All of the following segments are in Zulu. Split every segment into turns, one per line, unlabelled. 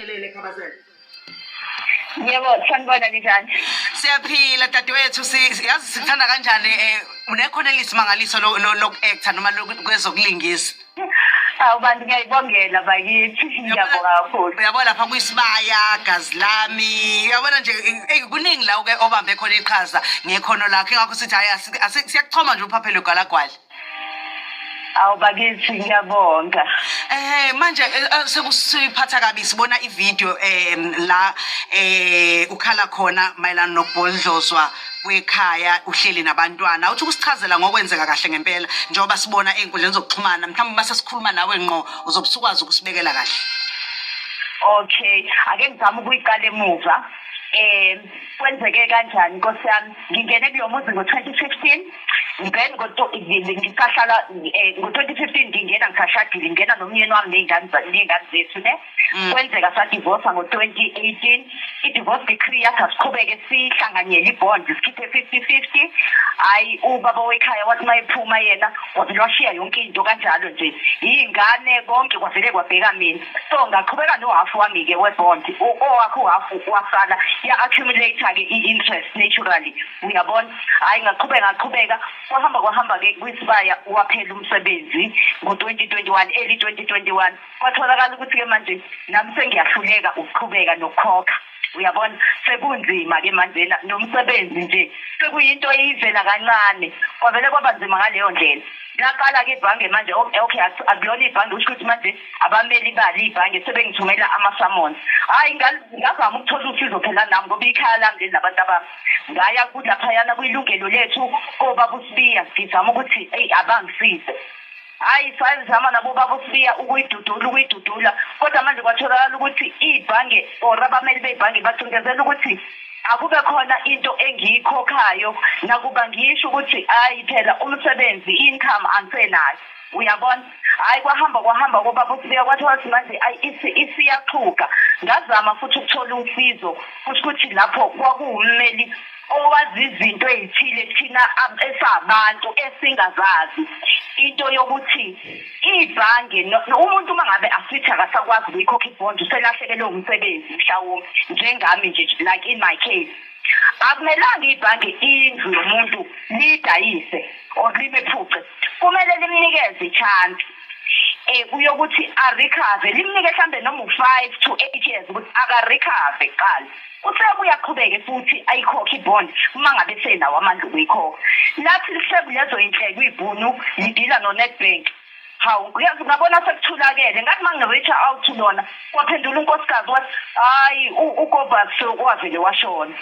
Sibingelele, Khabazela.
Yebo, sanibona, ninjani?
Siyaphila, dadewethu. Yazi sikuthanda kanjani, unekhono elisimangaliso loku-actor noma kwezokulingisa.
Awu bantu, ngiyayibongela bakithi, ngiyabonga kakhulu.
Uyabona lapha kwisibaya, Gazi Lami, uyabona nje, kuningi la uke obambe khona iqhaza ngekhono lakho, ingakho sithi hhayi, siyakuchoma nje uphaphele ugwalagwala.
Awu bakithi, ngiyabonga.
Manje sekusiphatha kabi, sibona ivideo la ukhala khona mayelana nokubhodlozwa kwekhaya uhleli nabantwana. Uthi ukusichazela ngokwenzeka kahle ngempela, njengoba sibona ey'nkundleni zokuxhumana, mhlawumbe uma sesikhuluma nawe ngqo uzobe usukwazi ukusibekela kahle.
Okay, ake ngizame ukuyiqala emuva. Kwenzeke kanjani, Nkosi yami? Ngingene kulo muzi ngo-2015, then ngisahlala ngo-2015, ngingena ngisashadile, ngingena nomyeni wami ney'ngane zethu ne. Kwenzeka sadivosa ngo-2018. I-divorce decree yathi asiqhubeke sihlanganyele i-bond, sikhiphe 50-50. Hhayi, ubaba wekhaya wathi uma ephuma yena wavele washiya yonke into kanjalo nje, iy'ngane konke kwavele kwabheka mina. So ngaqhubeka nohafu wami-ke we-bond, owakhe uhafu wasala, ya-accumulate-ke i-interest naturally, uyabona. Hhayi, ngaqhubeka ngaqhubeka, kwahamba kwahamba-ke kwisibaya, waphela umsebenzi ngo-2021, early 2021. Kwatholakala ukuthi-ke manje nami sengiyahluleka ukuqhubeka nokukhokha, uyabona. Sekunzima-ke manjena, nomsebenzi nje sekuyinto eyivela kancane, kwavele kwaba nzima ngaleyo ndlela. Laqala-ke ibhange manje, okay, akulona ibhange, kusho ukuthi manje abameli balo ibhange sebengithumela ama-summons. Hhayi, ngazama ukuthola usizo phela nami, ngoba ikhaya lami leli nabantu abami. Ngaya kulaphayana kuyilungelo lethu kobaba uSibiya, ngizama ukuthi eyi abangisize. Hhayi, sayizama nabo baba uSibiya ukuyidudula ukuyidudula, kodwa manje kwatholakala ukuthi ibhange or abameli bebhange bacindezela ukuthi akube khona into engiyikhokhayo, nakuba ngisho ukuthi hhayi phela umsebenzi, i-income angisenayo, uyabona. Hhayi, kwahamba kwahamba kobaba uSibiya, kwathiwa ukuthi manje ayi isiyaxhuga. Ngazama futhi ukuthola usizo, kusho ukuthi lapho kwakuwummeli owazi izinto ey'thile thina esabantu esingazazi, into yokuthi ibhange umuntu uma ngabe asithi akasakwazi ukuyikhokha ibhondi, uselahlekelwe umsebenzi mhlawumbe njengami nje, like in my case, akumelanga ibhange indlu yomuntu liyidayise or limephuce. Kumele limnikeze i-chance kuyokuthi a-recover, limnike mhlambe noma u-5 to 8 years ukuthi aka-recover kuqala, usebuye aqhubeke futhi ayikhokhe ibond uma ngabe senawo amandla okuyikhokha. Lathi lisekulezo inhleko ibhunu lidila no-Nedbank. Hawu, uyazi ngabona sekuthulakele. Ngathi uma ngi-reach out to lona, kwaphendula unkosikazi wathi hhayi, uGobas wavele washona.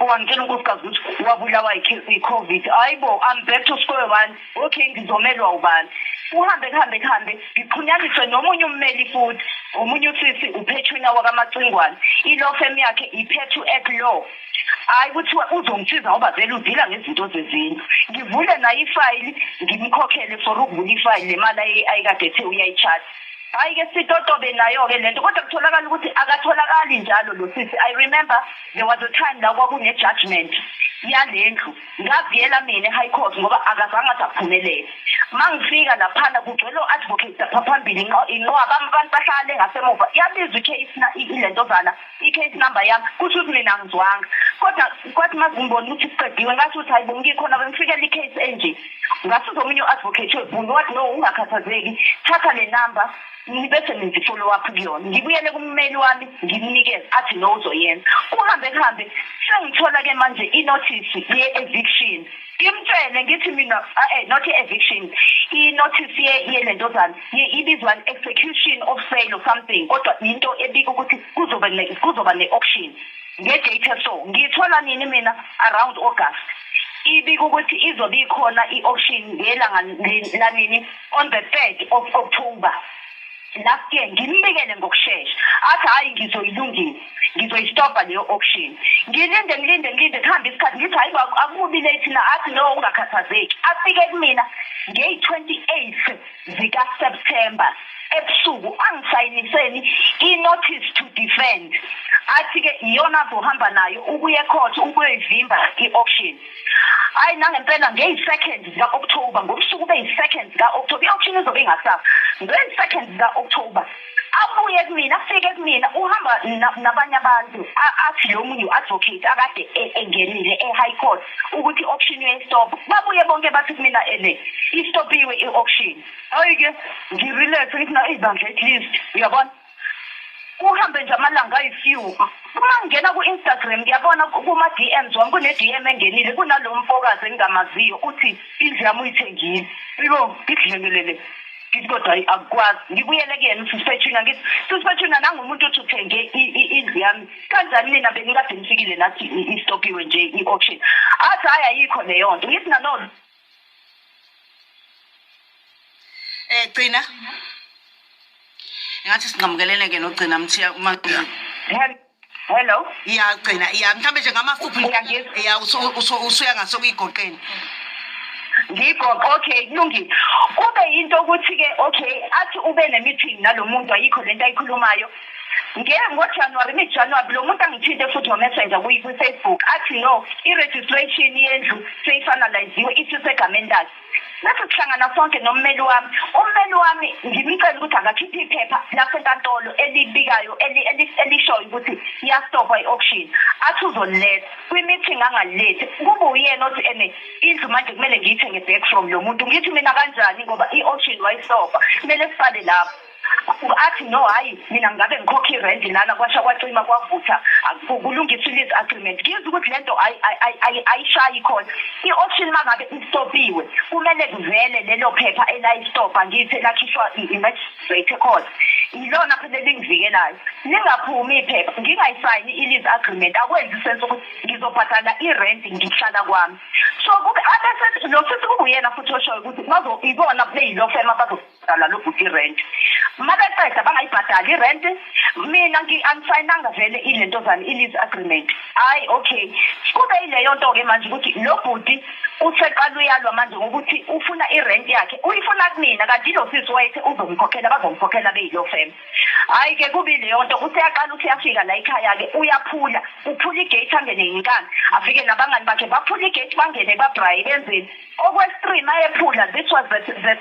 Wangitshela unkosikazi ukuthi wabulawa i-COVID. Hayi bo, I'm back to square one. Okay, ngizomelwa ubani? Kuhambe kuhambe kuhambe, ngixhunyaniswe nomunye ummeli futhi, omunye usisi uPetrina wakaMacingwane, i-law firm yakhe iPetru at Law. Hhayi, kuthiwa uzongisiza ngoba vele udila ngezinto zezindlu. Ngivule naye ifayili, ngimkhokhele for ukuvula ifayili le mali ayikade ethe uyayi-charge. Hhayi-ke, sitotobe nayo-ke lento, kodwa kutholakala ukuthi akatholakali njalo lo sisi. I remember there was a time la kwakune-judgment yale ndlu, ngaviyela mina e-high court ngoba akazange aze aphumelele. Ma ngifika laphana kugcwele o-advocate lapha phambili, inqwaba abantu bahlale ngasemuva. Yabizwa i-case ilentozana, i-case number yami, kusho ukuthi mina angizwanga, kodwa kwathi uma ngibona ukuthi kuqediwe, ngasho ukuthi hayi bo, ngikhona bengifikela i-case enje. Ngasiza omunye u-advocate webhunu, wathi no, ungakhathazeki, thatha le number bese nenza i-follow up kuyona. Ngibuyele kummeli wami, ngimnikeze, athi no, uzoyenza. Kuhambe kuhambe, sengithola-ke manje i-notice ye-eviction. Ngimtshele ngithi mina not i-eviction, i-notice yelentozana ibizwa execution of sale or something, kodwa into ebika ukuthi kuzoba ne-auction nge-date. So ngiyithola nini mina? Around August ibika ukuthi izobe ikhona i-auction ngelanga lanini, on the 3rd of October last year. Ngimbikele ngokushesha, athi hhayi, ngizoyilungisa, ngizoyistopha leyo auction. Ngilinde ngilinde ngilinde, kuhambe isikhathi, ngithi hayi, akubi late na? Athi no, ungakhathazeki. Afike kumina ngeyi-28 zikaSeptember ebusuku, angisayiniseni i-notice to defend, athi-ke iyona azohamba nayo ukuya ecourt ukuyoyivimba i-auction. Hayi, nangempela ngeyi-2nd zika-October, ngobusuku beyi-2nd zika-October, i-auction izobe ingakusasa, ngeyi-2nd zika-October abuye kumina, afike kumina uhamba. Uhamba nabanye abantu, athi lo munye u-advocate akade engenile e-high court ukuthi i-auction uyayistopha. Babuye bonke bathi kumina ene istopiwe i-auction. Hayi-ke, ngirelax, ngithi na ibandla, at least uyabona kuhambe nje amalanga ayi-few. Uma ngingena ku-Instagram, ngiyabona kuma-DMs wami kune-DM engenile kunalo mfokazi engingamaziyo, uthi indlu yami uyithengile. Ibo, ngidlengelele, ngithi kodwa hayi, akukwazi. Ngibuyele kuyena uSis Petunia, ngithi, "Sis Petunia, nangumuntu uthi uthenge indlu yami kanjani? Nina benikade nifikile nathi istopiwe nje i-auction." Athi, "Hhayi, ayikho leyo nto." Ngithi nano
Gcina, ngathi sinqamukelene ke noGcina Mthiya uma
Hello.
Ya, Gcina, ya, mhlawumbe nje ngamafuphi.
Uyangizwa?
Ya, usuya ngasokuyigoqeni.
Ngigoqa, okay, kulungile. Kube into ukuthi-ke, okay, athi ube ne-meeting nalo muntu, ayikho lento ayikhulumayo. NgoJanuwari, mid-January, lo muntu angithinte futhi ngo-Messenger kwi-Facebook, athi no, i-registration yendlu seyifinaliziwe, isisegameni lakhe. Bese sihlangana sonke nommeli wami. Ummeli wami ngimcela ukuthi akakhiphe iphepha lasenkantolo elibikayo, elishoyo ukuthi iyastopha i-auction. Athi uzoliletha kwi-meeting, angalilethi. Kube uyena othi ene indlu manje kumele ngiyithenge back from lo muntu. Ngithi mina kanjani, ngoba i-auction wayistopha, kumele siqale lapho. Athi no, hayi, mina ngabe ngikhokha irent lana, kwasha kwacima kwavutha, kulungiswa i-lease agreement. Ngizwa ukuthi lento ayishayi khona. I-auction mangabe istopiwe, kumele kuvele lelo phepha elayistopha, ngithi elakhishwa i-magistrate court, ilona phela elingivikelayo. Lingaphumi iphepha, ngingayisayini i-lease agreement, akwenzi sense ukuthi ngizobhadala irent ngihlala kwami. So kube abese lo sisi kube uyena futhi oshoyo ukuthi bazo ibona beyi-law firm abazobhadala lo bhuti irent. Mabeceda bangayibhadali irent, mina angisayinanga vele ilentozana i-lease agreement. Hayi, okay, kube yileyo nto-ke manje ukuthi lo bhuti useqala uyalwa manje ngokuthi ufuna irent yakhe, uyifuna kumina, kanti lo sisi wayethe uzomkhokhela, bazomkhokhela beyi-law firm. Hhayi-ke, kubi leyo nto. Useyaqala ukuthi uyafika la ekhaya-ke, uyaphula, uphula igate, angene ngenkani, afike nabangani bakhe, baphula igate, bangene, babraye, benzeni. Okwesi-three mayephula, this was the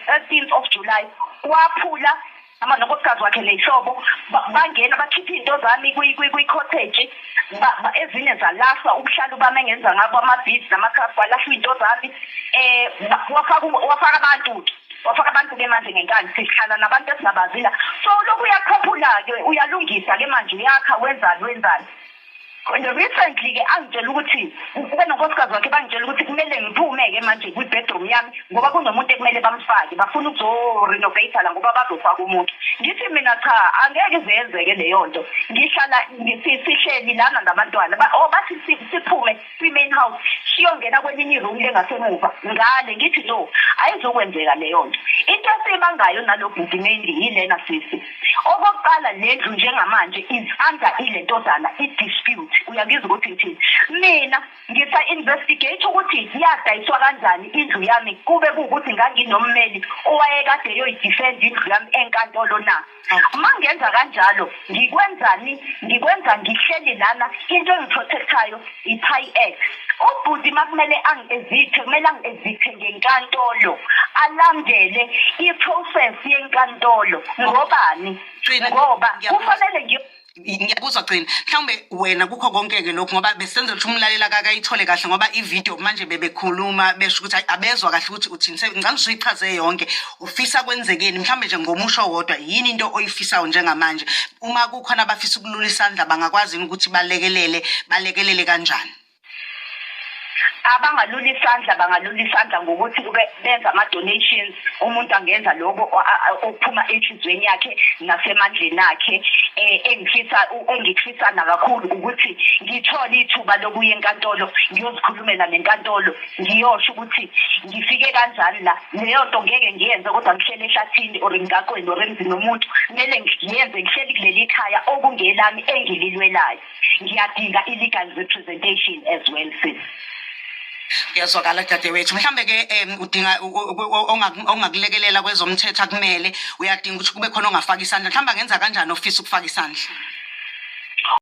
13th of July, waphula ama nonkosikazi wakhe nehlobo, bangena, bakhipha iy'nto zami kwi-cottage, ezinye zalahlwa, ubuhlalu bami engenza ngabo ama-beads nama-craft, kwalahlwa iy'nto zami. Wafaka abantu-ke, wafaka abantu-ke manje ngenkani, sihlala nabantu esingabazi la. So lokhu uyaqhaphula-ke, uyalungisa-ke manje, uyakha, wenzani, wenzani. Recently-ke angitshela ukuthi benonkosikazi wakhe bangitshela ukuthi kumele ngiphume-ke manje kwi-bedroom yami ngoba kunomuntu ekumele bamfake, bafuna ukuzo-renovate la ngoba bazofaka umuntu. Ngithi mina cha, angeke izenzeke leyo nto. Ngihlala sihleli lana nabantwana. Oh, bathi siphume kwi-main house siyongena kwelinye iroom lengasemuva ngale. Ngithi no, ayizukwenzeka leyo nto. Into esiyibangayo nalo bhuti mainly yilena, sisi. Okokuqala, le ndlu njengamanje is under ilentozana i-dispute. Uyangizwa ukuthi ngithini? Mina ngisa-investigate ukuthi yadayiswa kanjani indlu yami, kube kuwukuthi nganginommeli owayekade eyoyidefend indlu yami enkantolo na. Uma ngenza kanjalo, ngikwenzani? Ngikwenza ngihleli lana, into engiprotectayo i-PIE Act. Ubhuti makumele angi-evicte, kumele angi-evicte ngenkantolo, alandele i-process yenkantolo. Ngobani?
Gcina,
Ngoba
ngiyakuzwa.
kufanele
Ngiyakuzwa, Gcina. Mhlawumbe wena kukho konke-ke lokhu, ngoba besenzela ukuthi umlaleli akakayithole kahle, ngoba ividiyo manje bebekhuluma besho ukuthi hhayi, abezwa kahle ukuthi uthini. Ngicela usuyichaze yonke. Ufisa kwenzekeni mhlawumbe nje ngomusho owodwa? Yini into oyifisayo njengamanje? Uma kukhona abafisa ukulula isandla, bangakwazi yini ukuthi balekelele? Balekelele kanjani?
Abangalula isandla, bangalula isandla ngokuthi kube benza ama-donations. Umuntu angenza lokho okuphuma enhliziyweni yakhe nasemandleni akhe. Engikufisa nakakhulu ukuthi ngithole ithuba lokuya enkantolo, ngiyozikhulumela nenkantolo, ngiyosho ukuthi ngifike kanjani la. Leyo nto ngeke ngiyenze kodwa ngihlele ehlathini or emgaqweni or emzini womuntu. Kumele ngiyenze ngihleli kuleli khaya okungelami engililwelayo. Ngiyadinga i-legal representation as well, sis.
Kuyazwakala, dadewethu. Mhlambe-ke udinga ongakulekelela kwezomthetho, akumele uyadinga ukuthi kube khona ongafaka isandla. Mhlawumbe angenza kanjani ofisa ukufaka isandla?